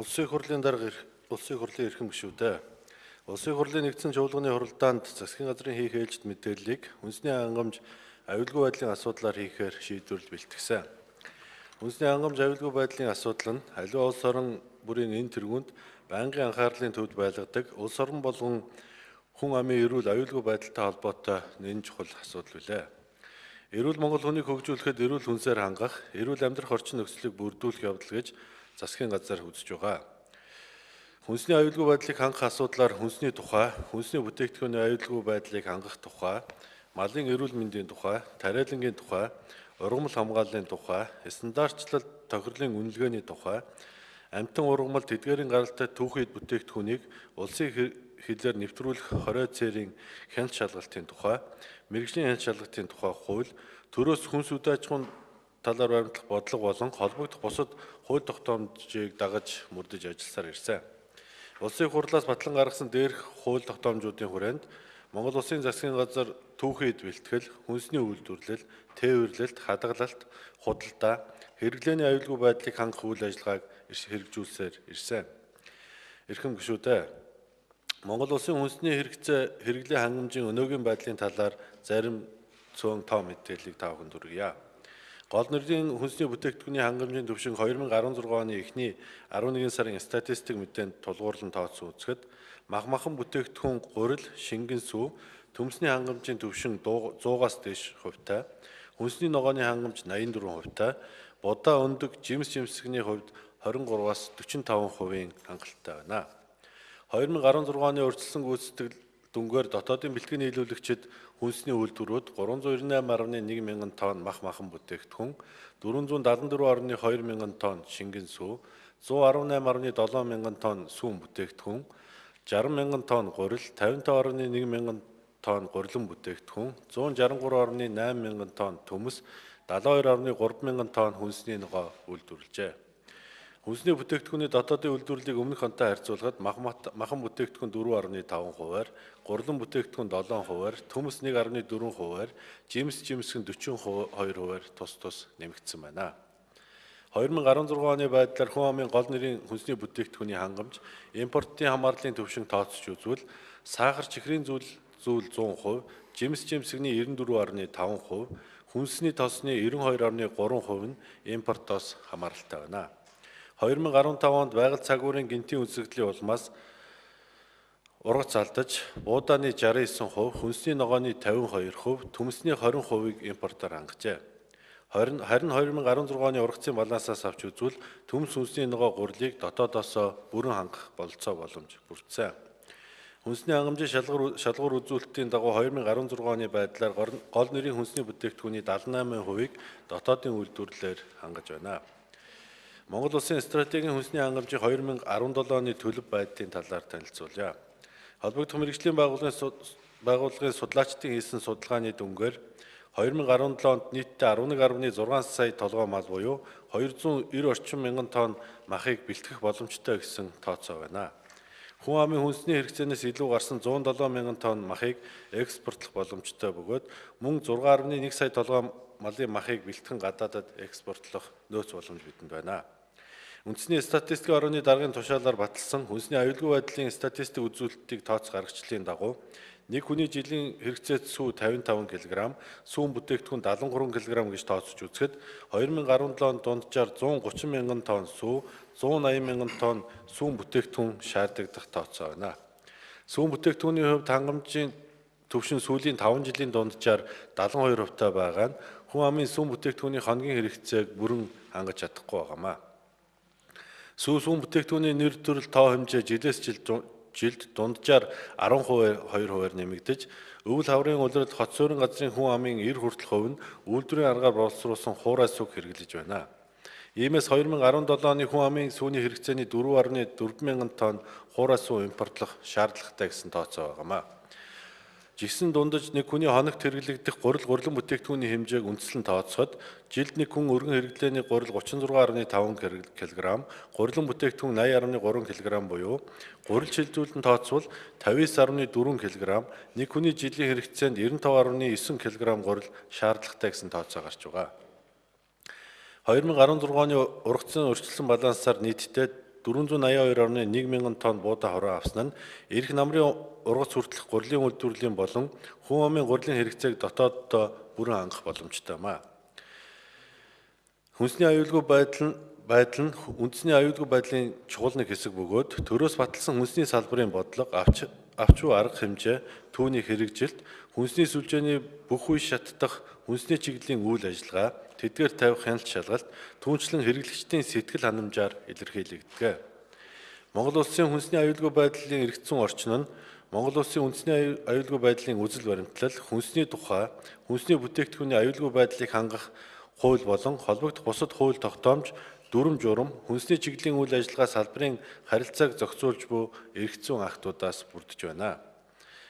Улсын хурлын дарга, Улсын хурлын эрхэм гишүүдээ. Улсын хурлын нэгдсэн чуулганы хуралдаанд засгийн газрын хийх ээлжид мэдээллийг үндэсний хангамж аюулгүй байдлын асуудлаар хийхээр шийдвэрлэл бэлтгэсэн. Үндэсний хангамж аюулгүй байдлын асуудал нь аливаа улс орон бүрийн энэ тэргуунд байнгын анхаарлын төвд байлгадаг улс орон болгон хүн амын эрүүл аюулгүй байдалтай холбоотой нэн чухал асуудал билээ. Эрүүл Монгол хүнийг хөгжүүлэхэд эрүүл хүнсээр хангах, эрүүл амьдрах орчин нөхцөлийг бүрдүүлэх явдал гэж засгийн газар үзэж байгаа. Хүнсний аюулгүй байдлыг хангах асуудлаар хүнсний тухай, хүнсний бүтээгдэхүүний аюулгүй байдлыг хангах тухай, малын эрүүл мэндийн тухай, тариалангийн тухай, ургамал хамгааллын тухай, стандартчлалт тохирлын үнэлгээний тухай, амьтан ургамал тэдгээрийн гаралтай түүхий эд бүтээгдэхүүнийг улсын хилээр нэвтрүүлэх хорио цэрийн хяналт шалгалтын тухай, мэргэжлийн хяналт шалгалтын тухай хууль, төрөөс хүнс үд аж ахуйн талаар баримтлах бодлого болон холбогдох бусад хууль тогтоомжийг дагаж мөрдөж ажилласаар ирсэн. Улсын хурлаас батлан гаргасан дээрх хууль тогтоомжуудын хүрээнд Монгол Улсын засгийн газар түүхий эд бэлтгэл, хүнсний үйлдвэрлэл, тээвэрлэлт, хадгалалт, худалдаа, хэрэглээний аюулгүй байдлыг хангах үйл ажиллагааг хэрэгжүүлсээр ирсэн. Эрхэм гишүүдээ, Монгол Улсын хүнсний хэрэгцээ хэрэглээ хангамжийн өнөөгийн байдлын талаар зарим цөөн тоо мэдээллийг та бүхэнд хүргье. Гол нэрийн хүнсний бүтээгдэхүүний хангамжийн түвшин 2016 оны эхний 11 сарын статистик мэдээнд тулгуурлан тооцсон үзэхэд мах махан бүтээгдэхүүн гурил, шингэн сүү, төмсний хангамжийн түвшин 100-аас дээш хувьтай, хүнсний ногооны хангамж 84%-тай, будаа өндөг, жимс жимсгний хувьд 23-аас 45%-ийн хангалттай байна. 2016 оны урьдчилсан гүйцэтгэл дүнгээр дотоодын бэлтгэн нийлүүлэгчид хүнсний үйлдвэрүүд 398.1 мянган тонн мах махан бүтээгдэхүүн, 474.2 мянган тонн шингэн сүү, 118.7 мянган тонн сүүн бүтээгдэхүүн, 60 мянган тонн гурил, 55.1 мянган тонн гурилан бүтээгдэхүүн, 163.8 мянган тонн төмөс, 72.3 мянган тонн хүнсний ногоо үйлдвэрлэжээ. Хүнсний бүтээгдэхүүний дотоодын үйлдвэрлэлийг өмнөх онтой харьцуулахад махан бүтээгдэхүүн 4.5 хувиар, гурлан бүтээгдэхүүн 7 хувиар, төмөс 1.4 хувиар, жимс жимсгэн 42 хувиар тус тус нэмэгдсэн байна. 2016 оны байдлаар хүн амын гол нэрийн хүнсний бүтээгдэхүүний хангамж импортын хамаарлын түвшин тооцож үзвэл сахар чихрийн зүйл 100%, жимс жимсгний 94.5%, хүнсний тосны 92.3% нь импортоос хамааралтай байна. 2015 онд байгаль цагуурын гэнтийн үзэгдлийн улмаас ургац алдаж, буудааны 69%, хүнсний ногооны 52%, төмсний 20%-ийг импортоор хангажээ. Харин 2016 оны ургацын балансаас авч үзвэл төмс хүнсний ногоо гурилыг дотоодоосоо бүрэн хангах бололцоо боломж бүрдсэн. Хүнсний хангамжийн шалгуур үзүүлэлтийн дагуу 2016 оны байдлаар гол нэрийн хүнсний бүтээгдэхүүний 78%-ийг дотоодын үйлдвэрлэлээр хангаж байна. Монгол Улсын стратегийн хүнсний хангамжийн 2017 оны төлөв байдлын талаар танилцуулъя. Холбогдох мэргэжлийн байгууллагын судлаачдын хийсэн судалгааны дүнгээр 2017 онд нийтдээ 11.6 сая толгой мал буюу 290 орчим мянган тонн махыг бэлтгэх боломжтой гэсэн тооцоо байна. Хүн амын хүнсний хэрэгцээнээс илүү гарсан 107 мянган тонн махыг экспортлох боломжтой бөгөөд мөн 6.1 сая толгой малын махыг бэлтгэн гадаадад экспортлох нөөц боломж бидэнд байна. Үндэсний статистикийн орооны даргын тушаалаар баталсан хүнсний аюулгүй байдлын статистик үзүүлэлтийг тооц гаргачлалын дагуу нэг хүний жилийн хэрэгцээд сүү 55 кг, сүүн бүтээгдэхүүн 73 кг гэж тооцож үзэхэд 2017 онд дунджаар 130 мянган тонн сүү, 180 мянган тонн сүүн бүтээгдэхүүн шаардлагадах тооцоо байна. Сүүн бүтээгдэхүүний хувьд хангамжийн түвшин сүүлийн 5 жилийн дунджаар 72%-тай байгаа нь хүн амын сүүн бүтээгдэхүүний хоногийн хэрэгцээг бүрэн хангаж чадахгүй байгаамаа. Сүү сүүн бүтээгдэхүүний нэр төрөл тоо хэмжээ жилээс жилд дунджаар 10%, 2%-аар нэмэгдэж, өвөл хаврын улиралд хот суурин газрын хүн амын 90 хүртэлх хувь нь үйлдвэрийн аргаар боловсруулсан хуурай сүг хэрэглэж байна. Иймээс 2017 оны хүн амын сүүний хэрэгцээний 4.4 мянган тонн хуурай сүү импортлох шаардлагатай гэсэн тооцоо байгаамаа. Жигсэн дундаж нэг хүний хоногт хэрэглэгдэх гурил гурлан бүтээгдэхүүний хэмжээг үндслэн тооцоход жилд нэг хүн өргөн хэрэглээний гурил 36.5 кг, гурлан бүтээгдэхүүн 80.3 кг буюу гурил шилжүүлэн тооцвол 59.4 кг, нэг хүний жилийн хэрэгцээнд 95.9 кг гурил шаардлагатай гэсэн тооцоо гарч байгаа. 2016 оны ургацсан өөрчилсөн балансаар нийтдээ 482.1 мянган тонн буудаа хороо авсан нь ирэх намрын ургац хүртэлх гурилын үйлдвэрлэлийн болон хүн амын гурилын хэрэгцээг дотооддоо бүрэн хангах боломжтой юм а. Хүнсний аюулгүй байдал нь үндэсний аюулгүй байдлын чухал нэг хэсэг бөгөөд төрөөс баталсан хүнсний салбарын бодлого, авч буй арга хэмжээ, түүний хэрэгжилт, хүнсний сүлжээний бүх үе шатдах хүнсний чиглэлийн үйл ажиллагаа, тэдгээр тавих хяналт шалгалт, түүнчлэн хэрэглэгчдийн сэтгэл ханамжаар илэрхийлэгддэг. Монгол улсын хүнсний аюулгүй байдлын эргэцэн орчин нь Монгол улсын үндэсний аюулгүй байдлын үзэл баримтлал, хүнсний тухай, хүнсний бүтээгдэхүүний аюулгүй байдлыг хангах хууль болон холбогдох бусад хууль тогтоомж, дүрэм журам, хүнсний чиглэлийн үйл ажиллагаа салбарын харилцааг зохицуулж буй эрх зүйн актуудаас бүрдэж байна.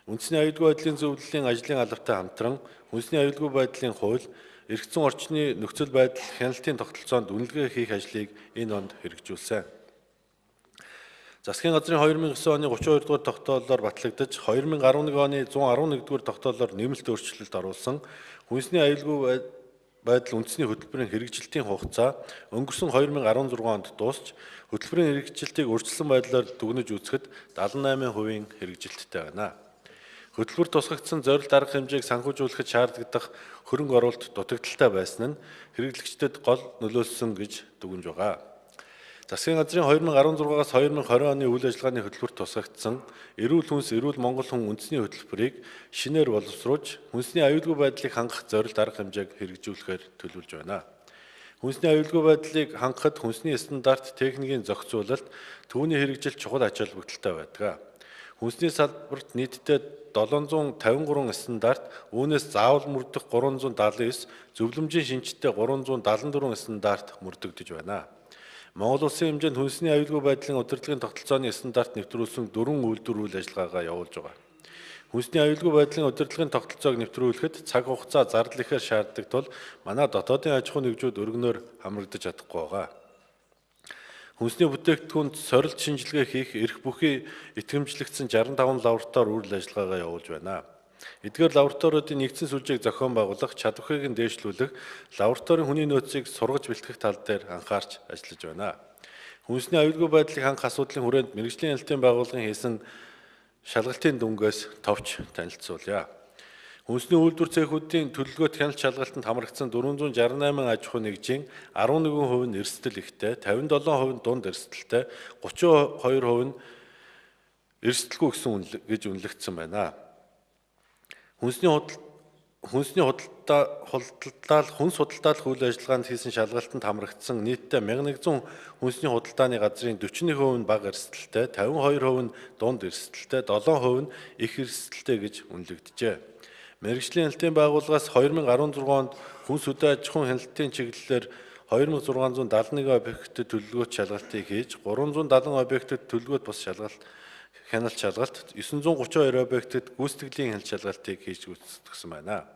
Үндэсний аюулгүй байдлын зөвлөлийн ажлын албатай хамтран хүнсний аюулгүй байдлын хууль, эрх зүйн орчны нөхцөл байдал хяналтын тогтолцоонд үнэлгээ хийх ажлыг энэ онд хэрэгжүүлсэн. Засгийн газрын 2009 оны 32 дугаар тогтоолоор батлагдаж 2011 оны 111 дугаар тогтоолоор нэмэлт өөрчлөлт оруулсан хүнсний аюулгүй байдал үндэсний хөтөлбөрийн хэрэгжилтийн хугацаа өнгөрсөн 2016 онд дуусч хөтөлбөрийн хэрэгжилтийг урьдчилсан байдлаар дүгнэж үзэхэд 78% хэрэгжилттэй байна. Хөтөлбөр тусгагдсан зорилт арга хэмжээг санхүүжүүлэхэд шаардлагадах хөрөнгө оруулалт дутагдaltaй байсан нь хэрэглэгчдэд гол нөлөөлсөн гэж дүгнэж байгаа. Засгийн газрын 2016-аас 2020 оны үйл ажиллагааны хөтөлбөрт тусгагдсан эрүүл хүнс, эрүүл Монгол хүн үндэсний хөтөлбөрийг шинээр боловсруулж, хүнсний аюулгүй байдлыг хангах зорилт арга хэмжээг хэрэгжүүлэхээр төлөвлөж байна. Хүнсний аюулгүй байдлыг хангахад хүнсний стандарт, техникийн зохицуулалт, түүний хэрэгжил чухал ач холбогдолтой байдаг. Хүнсний салбарт нийтдээ 753 стандарт, үүнээс заавал мөрдөх 379, зөвлөмжийн шинжтэй 374 стандарт мөрдөгдөж байна. Монгол улсын хэмжээнд хүнсний аюулгүй байдлын удирдлагын тогтолцооны стандарт нэвтрүүлсэн дөрвөн үйлдвэр үйл ажиллагаагаа явуулж байгаа. Хүнсний аюулгүй байдлын удирдлагын тогтолцоог нэвтрүүлэхэд цаг хугацаа зардал ихээр шаарддаг тул манай дотоодын аж ахуйн нэгжүүд өргөнөөр хамрагдаж чадахгүй байгаа. Хүнсний бүтээгдэхүүнд сорилт шинжилгээ хийх эрх бүхий итгэмжлэгдсэн 65 лаборатори үйл ажиллагаагаа явуулж байна. Эдгээр лабораториудын нэгдсэн сүлжээг зохион байгуулах, чадварыг нь дээшлүүлэх, лабораторийн хүний нөөцийг сургаж бэлтгэх тал дээр анхаарч ажиллаж байна. Хүнсний аюулгүй байдлыг хангах асуудлын хүрээнд мэргэжлийн хяналтын байгууллагын хийсэн шалгалтын дүнгээс товч танилцуулъя. Хүнсний үйлдвэр цехүүдийн төлөвлөгөөт хяналт шалгалтанд хамрагдсан 468 аж ахуйн нэгжийн 11% нь эрсдэл ихтэй, 57% нь дунд эрсдэлтэй, 32% нь эрсдэлгүй гэсэн гэж үнэлэгдсэн байна. Хүнсний худалдаалах үйл ажиллагаанд хийсэн шалгалтанд хамрагдсан нийтдээ 1100 хүнсний худалдааны газрын 41% нь бага эрсдэлтэй, 52% нь дунд эрсдэлтэй, 7% нь их эрсдэлтэй гэж үнэлэгджээ. Мэргэжлийн хяналтын байгууллагаас 2016 онд хүнс хөдөө аж ахуйн хяналтын чиглэлээр 2671 объектэд төлөвлөгөөт шалгалтыг хийж, 370 объектэд төлөвлөгөөт бус шалгалт хяналт шалгалт, 932 объектэд гүйцэтгэлийн хяналт шалгалтыг хийж гүйцэтгэсэн байна.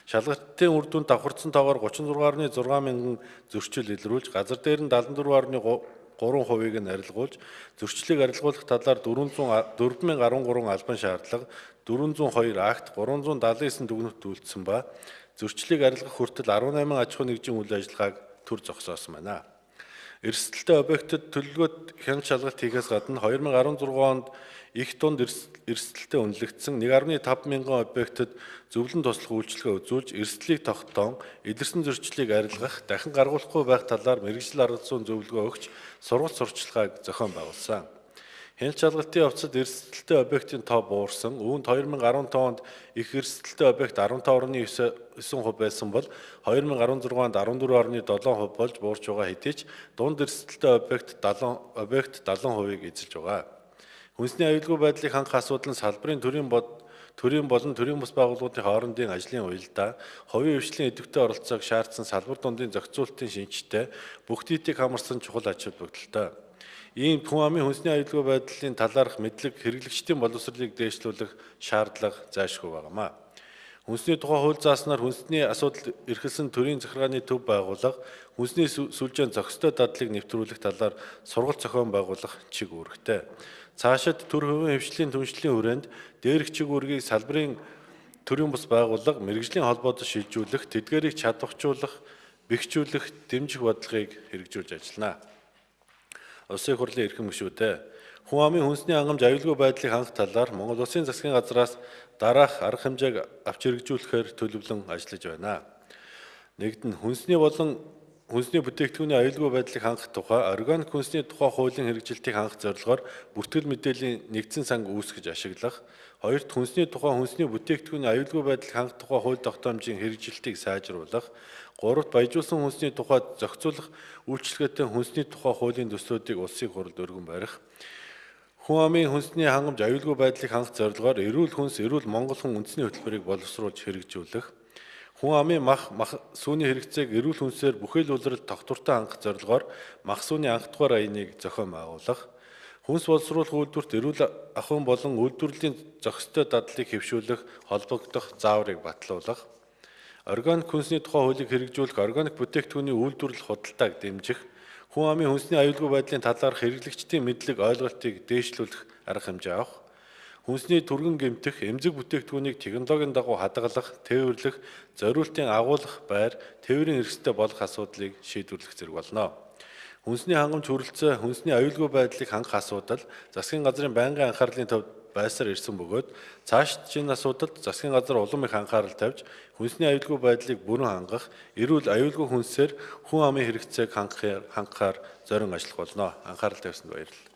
Шалгалтын үр дүнд давхардсан тоогоор 36.6 мянган зөрчил илрүүлж, газар дээр нь 74.3%-ийг нь арилгуулж, зөрчлийг арилгуулах талаар 4013 албан шаардлага, 402 акт, 379 дүгнэлт үйлдсэн ба зөрчлийг арилгах хүртэл 18 аж ахуйн нэгжийн үйл ажиллагааг төр зогсоосон байна. Эрсдэлтэй объектэд төлөвлөгөөт хяналт шалгалт хийхээс гадна 2016 онд их дунд эрсдэлтэй үнэлэгдсэн 1.5 мянган объектэд зөвлөн туслах үйлчилгээ үзүүлж, эрсдлийг тогтоон, илэрсэн зөрчлийг арилгах, дахин гаргуулахгүй байх талаар мэргэжил арга зүйн зөвлөгөө өгч, сургалт сурчлагыг зохион байгуулсан. Хяналт шалгалтын явцад эрсдэлтэй объектын тоо буурсан. Үүнд 2015 онд их эрсдэлтэй объект 15.9% байсан бол 2016 онд 14.7% болж буурч байгаа хэдий ч дунд эрсдэлтэй объект 70%-ийг эзэлж байгаа. Хүнсний аюулгүй байдлыг хангах асуудал нь салбарын төрийн болон төрийн бус байгууллагуудын хоорондын ажлын уялдаа, хувийн хвшлийн идэвхтэй оролцоог шаардсан салбар дундын зохицуултын шинжтэй бүх нийтийг хамарсан чухал ач холбогдолтой. Ийм хүн амын хүнсний аюулгүй байдлын талаарх мэдлэг хэрэглэгчдийн боловсролыг дээшлүүлэх шаардлага зайлшгүй байгаамаа. Хүнсний тухай хууль зааснаар хүнсний асуудал эрхэлсэн төрийн захиргааны төв байгууллага хүнсний сүлжээнд зохистой дадлыг нэвтрүүлэх талаар сургалт зохион байгуулах чиг үүрэгтэй. Цаашид төр хувийн хвшлийн түншлэлийн хүрээнд дээрх чиг үүргийг салбарын төрийн бус байгууллага мэргэжлийн холбоодод шилжүүлэх, тэдгээрийг чадварчуулах, бэхжүүлэх, дэмжих бодлогыг хэрэгжүүлж ажиллана. Улсын хурлын эрхэм гишүүдээ, хүн амын хүнсний хангамж аюулгүй байдлыг хангах талаар Монгол Улсын засгийн газраас дараах арга хэмжээг авч хэрэгжүүлэхээр төлөвлөн ажиллаж байна. Нэгд нь хүнсний болон хүнсний бүтээгдэхүүний аюулгүй байдлыг хангах тухай органик хүнсний тухай хуулийн хэрэгжилтийг хангах зорилгоор бүртгэл мэдээллийн нэгдсэн санг үүсгэж ашиглах. Хоёрт хүнсний тухай хүнсний бүтээгдэхүүний аюулгүй байдлыг хангах тухай хууль тогтоомжийн хэрэгжилтийг сайжруулах. Гуравт баяжуулсан хүнсний тухай зохицуулах үйлчилгээтэй хүнсний тухай хуулийн төслүүдийг улсын хурлд өргөн барих. Хүн амын хүнсний хангамж аюулгүй байдлыг хангах зорилгоор эрүүл хүнс, эрүүл монгол хүн үндэсний хөтөлбөрийг боловсруулж хэрэгжүүлэх. Хүн амын мах сүүний хэрэгцээг эрүүл хүнсээр бүхэл улиралд тогтвортой хангах зорилгоор мах сүүний анх дугаар аяныг зохион байгуулах. Хүнс боловсруулах үйлдвэрт эрүүл ахуйн болон үйлдвэрлэлийн зохистой дадлыг хэвшүүлэх, холбогдох зааврыг батлуулах. Органик хүнсний тухай хуулийг хэрэгжүүлэх, органик бүтээгдэхүүний үйлдвэрлэл худалдааг дэмжих, хүн амын хүнсний аюулгүй байдлын талаарх хэрэглэгчдийн мэдлэг ойлголтыг дээшлүүлэх арга хэмжээ авах. Хүнсний түргэн гэмтэх, эмзэг бүтээгдэхүүнийг технологийн дагуу хадгалах, тээвэрлэх, зориултын агуулах байр, тээврийн эрсдэлтэй болох асуудлыг шийдвэрлэх зэрэг болно. Хүнсний хангамж хүрэлцээ, хүнсний аюулгүй байдлыг хангах асуудал засгийн газрын байнгын анхаарлын төвд байсаар ирсэн бөгөөд цаашд энэ асуудалд засгийн газар улам их анхаарал тавьж хүнсний аюулгүй байдлыг бүрэн хангах, эрүүл аюулгүй хүнсээр хүн амын хэрэгцээг хангахаар зорин ажиллах болно. Анхаарал тавьсанд баярлалаа.